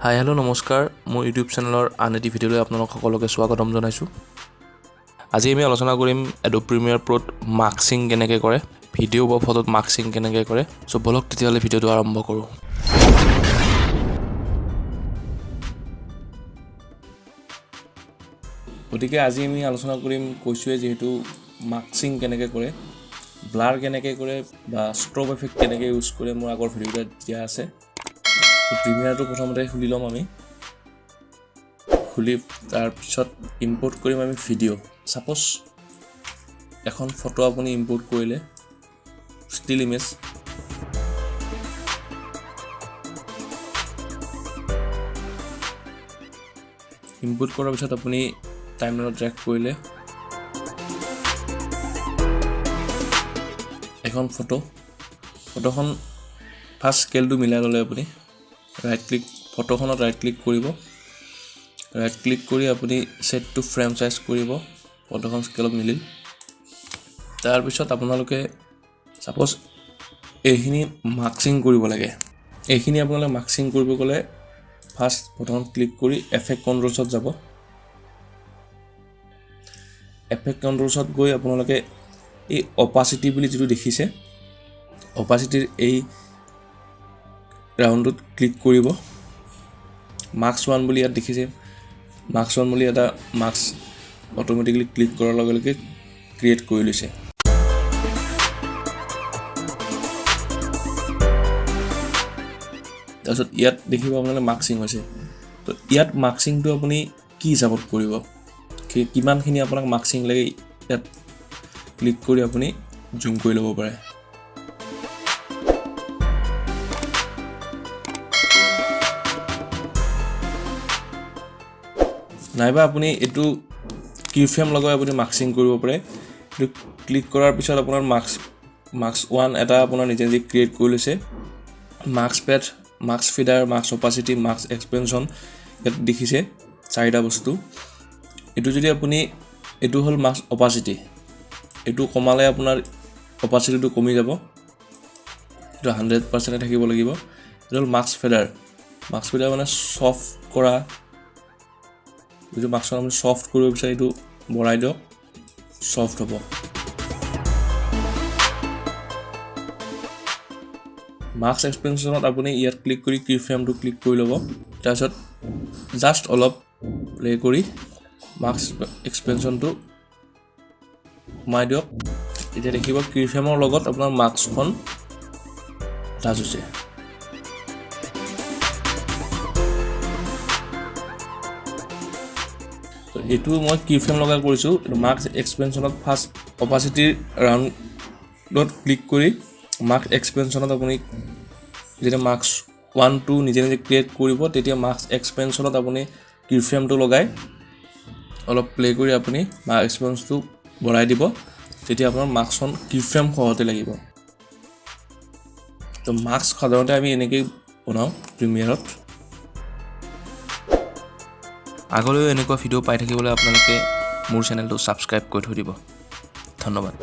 হাই, hello', নমস্কাৰ। মোৰ YouTube চেনেলৰ আন এটি ভিডিঅ'লৈ আপোনালোক সকলোকে স্বাগতম জনাইছোঁ। আজি আমি আলোচনা কৰিম এড'ব প্ৰিমিয়াৰ প্ৰ'ত মাস্কিং কেনেকৈ কৰে, ভিডিঅ' বা ফটোত মাস্কিং কেনেকৈ কৰে। চ' ব'লক তেতিয়াহ'লে ভিডিঅ'টো আৰম্ভ কৰোঁ। গতিকে আজি আমি আলোচনা কৰিম, কৈছোঁৱে যিহেতু, মাস্কিং কেনেকৈ কৰে, ব্লাৰ কেনেকৈ কৰে বা ষ্ট্ৰব এফেক্ট কেনেকৈ ইউজ কৰে। মোৰ আগৰ ভিডিঅ'টোত দিয়া আছে। প্ৰিমিয়াৰটো প্ৰথমতে খুলি ল'ম আমি। খুলি তাৰপিছত ইম্পৰ্ট কৰিম আমি ভিডিঅ'। ছাপ'জ এখন ফটো আপুনি ইম্পৰ্ট কৰিলে, ষ্টিল ইমেজ। ইম্পৰ্ট কৰাৰ পিছত আপুনি টাইমলাইনত ড্ৰেগ কৰিলে এখন ফটো। ফটোখন ফাৰ্ষ্ট স্কেলটো মিলাই ল'লে আপুনি ৰাইট ক্লিক, ফটোখনত ৰাইট ক্লিক কৰিব। ৰাইট ক্লিক কৰি আপুনি ছেট টু ফ্ৰেম চাইজ কৰিব। ফটোখন স্কেলত মিলিল। তাৰপিছত আপোনালোকে ছাপ'জ এইখিনি মাস্কিং কৰিব লাগে। এইখিনি আপোনালোকে মাস্কিং কৰিব গ'লে ফাৰ্ষ্ট ফটোখন ক্লিক কৰি এফেক্ট কণ্ট্ৰলছত যাব। এফেক্ট কণ্ট্ৰলছত গৈ আপোনালোকে এই অপাচিটি বুলি যিটো দেখিছে, অপাচিটিৰ এই ৰাউণ্ডটোত ক্লিক কৰিব। মাস্ক ওৱান বুলি ইয়াত দেখিছে, মাস্ক ওৱান বুলি এটা মাস্ক অট'মেটিকেলি ক্লিক কৰাৰ লগে লগে ক্ৰিয়েট কৰি লৈছে। তাৰপিছত ইয়াত দেখিব আপোনালোকে মাস্কিং হৈছে। তো ইয়াত মাস্কিংটো আপুনি কি হিচাপত কৰিব, কিমানখিনি আপোনাক মাস্কিং লাগে, ইয়াত ক্লিক কৰি আপুনি জুম কৰি ল'ব পাৰে। নাইবা আপুনি এইটো কি ফ্ৰেম লগাই আপুনি মাস্কিং কৰিব পাৰে। এইটো ক্লিক কৰাৰ পিছত আপোনাৰ মাস্ক ওৱান এটা আপোনাৰ নিজে নিজে ক্ৰিয়েট কৰি লৈছে। Mask path, mask feather, mask opacity, mask expansion, ইয়াত দেখিছে চাৰিটা বস্তু। এইটো যদি আপুনি, এইটো হ'ল মাস্ক অপাচিটি। এইটো কমালে আপোনাৰ অপাচিটিটো কমি যাব। এইটো 100%-এ থাকিব লাগিব। এইটো হ'ল মাস্ক ফেডাৰ। মাস্ক ফেডাৰ মানে ছফ্ট কৰা। যিটো মাস্কখন আপুনি ছফ্ট কৰিব বিচাৰে, এইটো বঢ়াই দিয়ক, ছফ্ট হ'ব। মাস্ক এক্সপেনশ্যনত আপুনি ইয়াত ক্লিক কৰি কি ফ্ৰেমটো ক্লিক কৰি ল'ব। তাৰপিছত জাষ্ট অলপ প্লে কৰি মাস্ক এক্সপেনশ্যনটো সোমাই দিয়ক। এতিয়া দেখিব কি ফ্ৰেমৰ লগত আপোনাৰ মাস্কখন টাচ হৈছে। তো এইটো মই কি ফ্ৰেম লগাই কৰিছোঁ। এইটো মাস্ক এক্সপেনশ্যনত ফাৰ্ষ্ট অপাচিটিৰ ৰাউণ্ডত ক্লিক কৰি মাস্ক এক্সপেনশ্যনত আপুনি যেতিয়া মাস্ক ওৱান টু নিজে নিজে ক্ৰিয়েট কৰিব, তেতিয়া মাস্ক এক্সপেনশ্যনত আপুনি কি ফ্ৰেমটো লগাই অলপ প্লে কৰি আপুনি মাস্ক এক্সপেনশ্যনটো বঢ়াই দিব। তেতিয়া আপোনাৰ মাস্কখন কি ফ্ৰেম সহতে লাগিব। তো মাস্ক সাধাৰণতে আমি এনেকেই বনাওঁ প্ৰিমিয়াৰত। আগলৈও এনেকুৱা ভিডিঅ' পাই থাকিবলৈ আপোনালোকে মোৰ চেনেলটো ছাবস্ক্ৰাইব কৰি থৈ দিব। ধন্যবাদ।